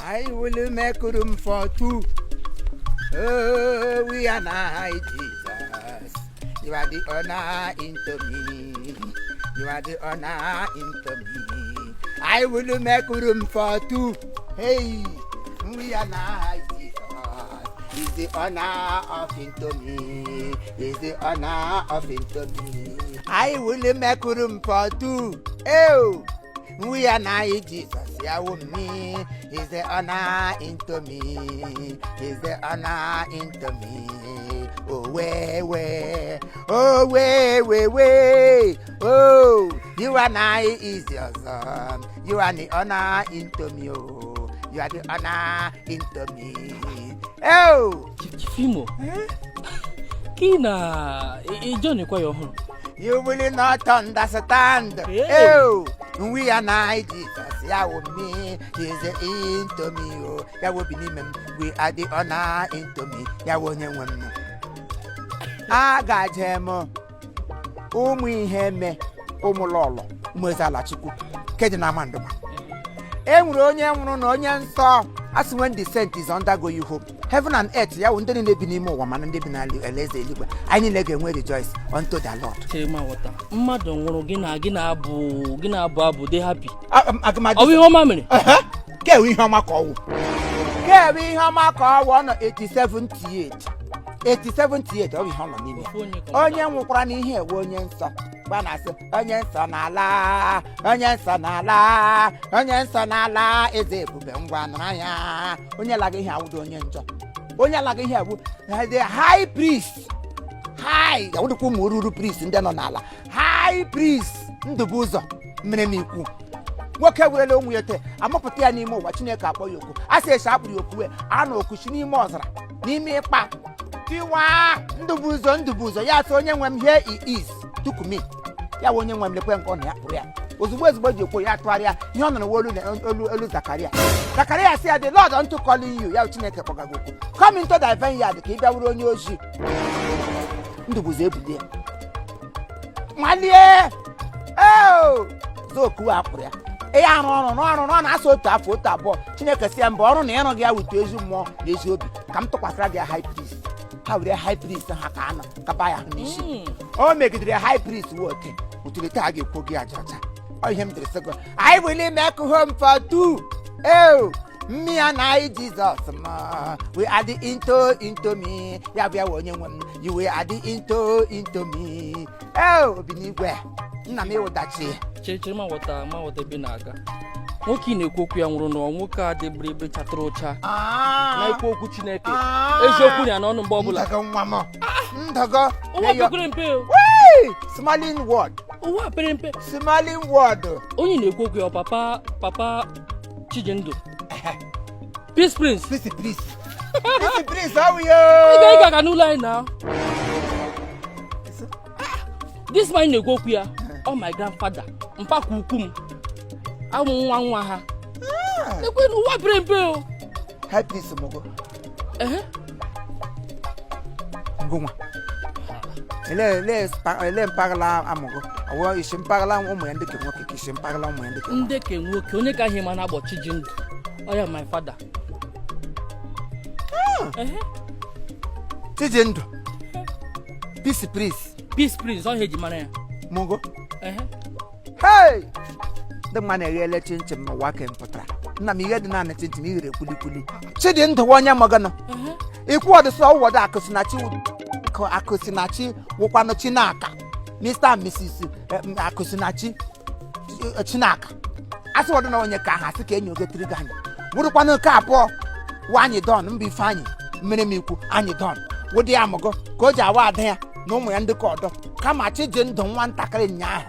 I will make room for two. Oh, we are not Jesus. You are the owner into me. You are the owner into me. I will make room for two. Hey, we are not Jesus. He's the owner of into me. He's the owner of into me. I will make room for two. Oh, we are not Jesus. Yawo me. He's the owner into me. He's the owner into me. Oh, way, way. Oh, way, way, way. Oh, you and I is your son. You are the owner into me. Oh, you are the owner into me. Oh, Chief Imo, ka ị na ịjọnikwa ya ọhụrụ. You will not understand. Hey. Oh, we are not Jesus. Yawo me. He's the into me. Oh, yawo bi n'ime m. We are the owner into me. Yawo onye nwe m. Agaje m ụmụ ihe me ụmụ lọlọ ụmụ eze ala Chukwu nke dị na Amandụma. E nwere onye nwụrụ na onye nsọ asị, when the saint is undergoing hope, heaven and earth, ya wụ ndị niile bi n'ime ụwa mana ndị bi n'ala eze eluigwe, anyị niile ga-enwe rejoice unto the Lord. Chere m aghọta, mmadụ nwụrụ, gị na gị na-abụ gị na-abụ abụ dị happy. Agụmadị. Ọ bụ ihe ọma mere? Kewe ihe ọma ka ọwụ, kewe ihe ọma ka ọwụ. Ọ nọ 87 87 ọ bụ ihe ọ nọ n'ime. Ofu onye ka Onye nwụkwara n'ihe ewe onye nsọ gba na-asị, onye nsọ n'ala, onye nsọ n'ala, onye nsọ n'ala, eze ebube ngwa nụrụ anya. Onye laga ihe awụdo onye njọ, onye laga ihe bụ the high priest, high awụdịkwa ụmụ ruru priest ndị nọ n'ala, high priest Ndụbụzọ mere m ikwu. Nwoke werela onwe ya te amụpụta ya n'ime ụwa, Chineke akpọ ya okwu, a sị esi akpụrụ ya okuwe a na okuchi n'ime ọzara, n'ime ịkpa tiwa Ndụbụzọ, Ndụbụzọ ya sị, "Onye nwe m, here he is, took me." Ya wụ onye nwe m, lekwe nke ọ na ya kpụrụ ya ozugbo ozugbo ji ekwo ya tụgharịa ihe ọ nọrọ olu olu olu Zakaria. Zakaria sị ya, "The Lord unto calling you." Ya wụ Chineke kpọgago okwu, "Come into thy vineyard," ka ị bịa wuru onye ozi. Ndụbụzọ ebulie malie zokuwe akpụrụ ya ihe arụ ọrụ n'ọrụ n'ọ na-asa otu afọ, otu abụọ. Chineke si ya mba, ọrụ na ịrụ gị ya wute ezi mmụọ na ezi obi ka m tụkwasịra gị high priest. Ha were high priest ha ka anọ kaba ya ahụ n'isi. O megidere high priest woke utulite a ga-ekwo gị aja ọcha. Ọ ihe m dịrị sị gị, I will make room for two. Oh, me and I, Jesus ma, we are the into me. Ya bụ ya wụ onye nwe m. You will add into me. Oh, obi n'igwe nna m ịwụdachi. Chere, chere, ma ghọta, ma ghọta ebe ị na-aga. Nwoke ị na-ekwu okwu ya nwụrụ na nwoke a dị gbirigbiri chatụrụ ụcha na-ekwu okwu Chineke, eziokwu ya n'ọnụ mgbe ọbụla. Ndọgọ nwa m ndọgọ. Ụwa pekere mpe o. Wee! Smiling word. Ụwa pere mpe. Smiling word. Onye na-ekwu okwu ya ọ papa papa Chijindụ, Peace Prince? Please, please, please, please, how you? Ị ga-aga n'ụlọ anyị na this man na-ekwu okwu ya, ọ my grandfather, mpakwa ukwu m, amụ nwa nwa ha ekwe na ụwa pere mpe o. High priest mogo. Ehe. Ngụnwa ele mpaghara amụgo ọwụ isi mpaghara ụmụ ya ndị ke nwoke ka isi mpaghara ụmụ ya ndị ke nwaanyị? Ndị ke nwoke, onye ka ihe ma na-agbọ Chijindụ, ọ ya my father. Ehe. Chijindụ Peace Prince. Peace Prince, ọ ihe eji mara ya. Mogo. Ehe. Hey, ndị mmadụ na-eghele chinchin n'ụwa ke m pụtara nna m ihe dị naanị chinchin ighere kwulikwuli. Chidindụ onye mọgana. Ehe. Ikwu ọdịsọ ọwọdụ akụsinachi, akụsinachi wụkwanụ Chinaka, Mr and Mrs Akụsinachi, Chinaka asị ọdụ na onye ka aha asị ka enyi oge tiri gị anya wụrụkwanụ nke abụọ wụ anyị don mba Ifeanyị mmere m ikwu anyị don wụdị ya amụgo ka o ji awa ada ya na ụmụ ya ndị ka ọdọ kama Chijindụ nwa ntakịrị nyaahụ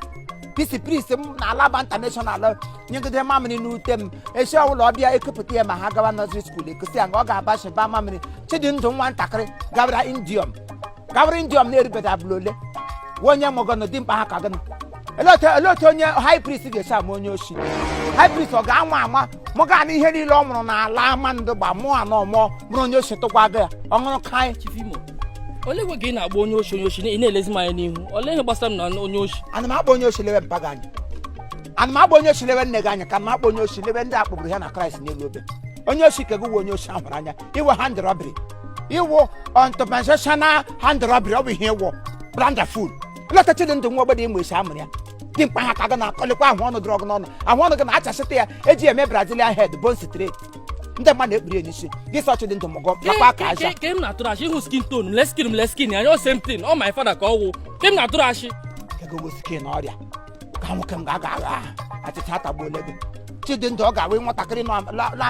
Peace Prince m na Alaba International nyegide mamịrị n'ute m esi ọbụla ọbịa ekepụta ya ma ha gawa nursery school ekosi ya nga ọ ga-aba shiba mamịrị. Chidindụ nwa ntakịrị gabara indium, gabara indium na-erubeda abụla ole wụ onye mụgọnụ dimkpa ha ka gịnị. Olee otu onye high priest ga-esi ama onye oshi? High priest ọ ga-anwa ama mụga na ihe niile ọ mụrụ n'ala ama ndụ gba mụọ anọ mụọ bụrụ onye oshi tụkwa gị ya ọ ṅụrụ kaị. Chief Imo, olee gwe ka ị na-agba onye oshi, onye oshi, ị na-elezi m anya n'ihu? Olee ihe gbasara m na onye oshi? Ana m akpọ onye oshi lewe mpa gị anya? Ana m akpọ onye oshi lewe nne gị anya? Ka m akpọ onye oshi lewe ndị a kpọgburu ya na Kraịst n'elu obe? Onye oshi ka gị wụ onye oshi ahụrụ anya. Iwe hand robbery, iwụ unconventional hand robbery. Ọ bụ ihe ịwụ blanda food. Lọta Chidindụ nwa ogbede ịmụ esi amụrụ ya dị mkpa ha ka gị na-akọlikwa ahụ ọnụ dụrọ gị n'ọnụ, ahụ ọnụ gị na-achasịta ya eji eme Brazilian head bone straight. Ndị mmadụ na-ekpuri ya n'isi gị sọ Chidindụ mụgọ nakwa aka aja. Ke m na-atụrụ achị ịhụ skin tone m, le skin m, le skin ya, ọ same thing. Ọ my father ka ọ wụ. Ke m na-atụrụ achị? Ego skin ọrịa ka nwoke m ga-aga agha achịcha atagbuola gị. Chidindụ, ọ ga-awe nwatakịrị nọ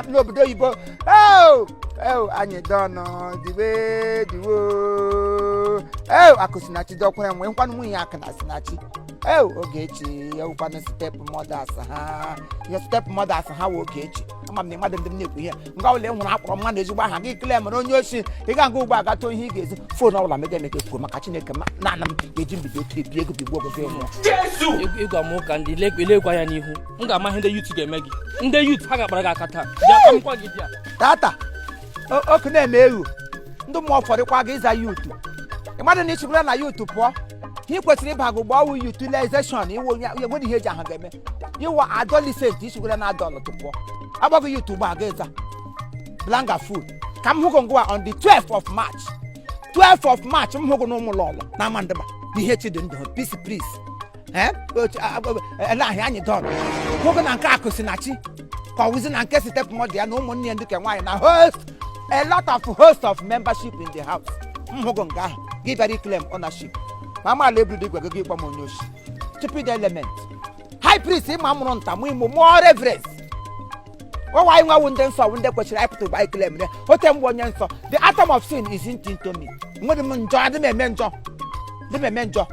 n'obodo oyibo. Eo eo, anyị dọnụ diwe diwo. Eo, akụsinachi dọkwara nwe nkwanụ nwunye akụ na sinachi. Eo, Ogechi ewukwanụ step mothers ha, ihe step mothers ha wụ Ogechi. Ama m na mmadụ ndị m na-ekwu ihe nga ụlọ ịhụrụ akpọrọ mmadụ ezigbo aha gị kele mere onye osi. Ị ga nga ugbo agata ihe ị ga-ezi phone ọbụla mega emega kwuo maka Chineke ma naanị m ga-eji mbibi otu ebi ego bigbuo ogogo nwụọ. Ịgwa m ụka ndị elekwa anya n'ihu, m ga-ama ihe ndị youth ga-eme gị. Ndị youth ha ga-akpara gị aka taa. Bịa ka m kwa gị, bịa. Tata oku na-eme ewu ndị mmụọ fọdụkwa gị ịza youth. Ị mmadụ na ichikwara na youth pụọ, ihe kwesịrị ịba gị gbọọ utilization. Iwu onye enwere ihe eji aha ga-eme iwu adolescent. Ichikwara na adult pụọ, agbaghị youth ugbu a ga ịza blanga food. Ka m hụgụ ngwa on the 12th of March, 12th of March, m hụgụ n'ụmụ lọlọ na Amandịba n'ihe Chidindụ peace priest ele ahịa anyị dọrọ hụgụ na nke akụ si na chi ka ọ wụzi na nke step mother ya na ụmụnne ya ndị ke nwaanyị na host a lot of host of membership in the house. M hụgụ nke ahụ gị bịara claim ownership ma amaala eburu igwe gị gị kpọ m onye oshi. Stupid element. High priest ịma mụrụ nta mụ imo mụọ reverence ọwa. Anyị nwawu ndị nsọ wụ ndị kwesịrị anyị pụta ugbo anyị claim ya ote mgbe onye nsọ. The atom of sin is into me. Nwere m njọ, adị m eme njọ, dị m eme njọ.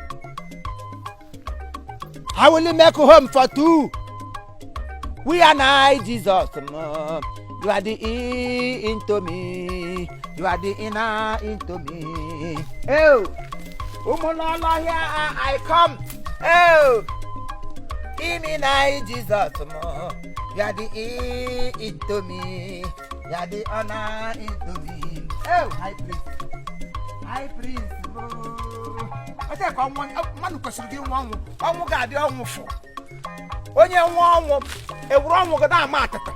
I will make home for two. We are nine, Jesus. You are the E into me. You are the inner into me. Oh, ụmụlọlọ, here I come. Oh, imi na Jesus. You are the E into me. You are the honor into me. Oh, high priest. High priest. Oh. Ọ ka ọnwụ mmadụ kwesịrị gị nwe ọnwụ, ọnwụ ga-adị ọnwụ fụ onye nwe ọnwụ ewuru ọnwụ gị na-ama atịtị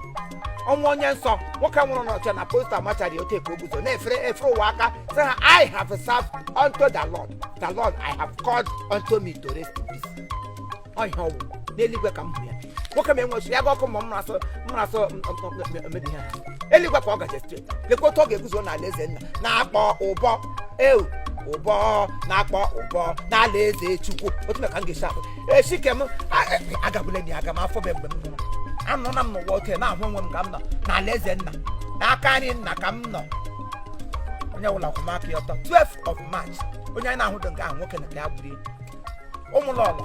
ọnwụ onye nsọ. Nwoke nwụrụ n'ọcha na poster machari ote ka o guzo na-efere efere ụwa aka sị ha, "I have served unto the Lord, the Lord I have called unto me to rest in peace." Ọ ihe ọwụ n'eluigwe ka m hụrụ ya. Nwoke ma enwesịrị ya ga ọkụ ma m rasụ emebi ihe ha eluigwe ka ọ gaje straight. Lekwa otu ọ ga-eguzo n'ala eze nna na-akpọ ụbọ ewu ụbọ, na-akpọ ụbọ n'ala eze Chukwu. Otu mere ka m ga-esi akpọ esi ke m agabule na ya aga m afọ be mgbe m nwụrụ. Anọ na m n'ụwa oke na-ahụ onwe m ka m nọ n'ala eze nna n'aka nri nna ka m nọ. Onye ọbụla kwụmaka ya ọtọ. 12th of March, onye anyị na-ahụ dị nke ahụ nwoke na ya gburu ụmụlọlọ.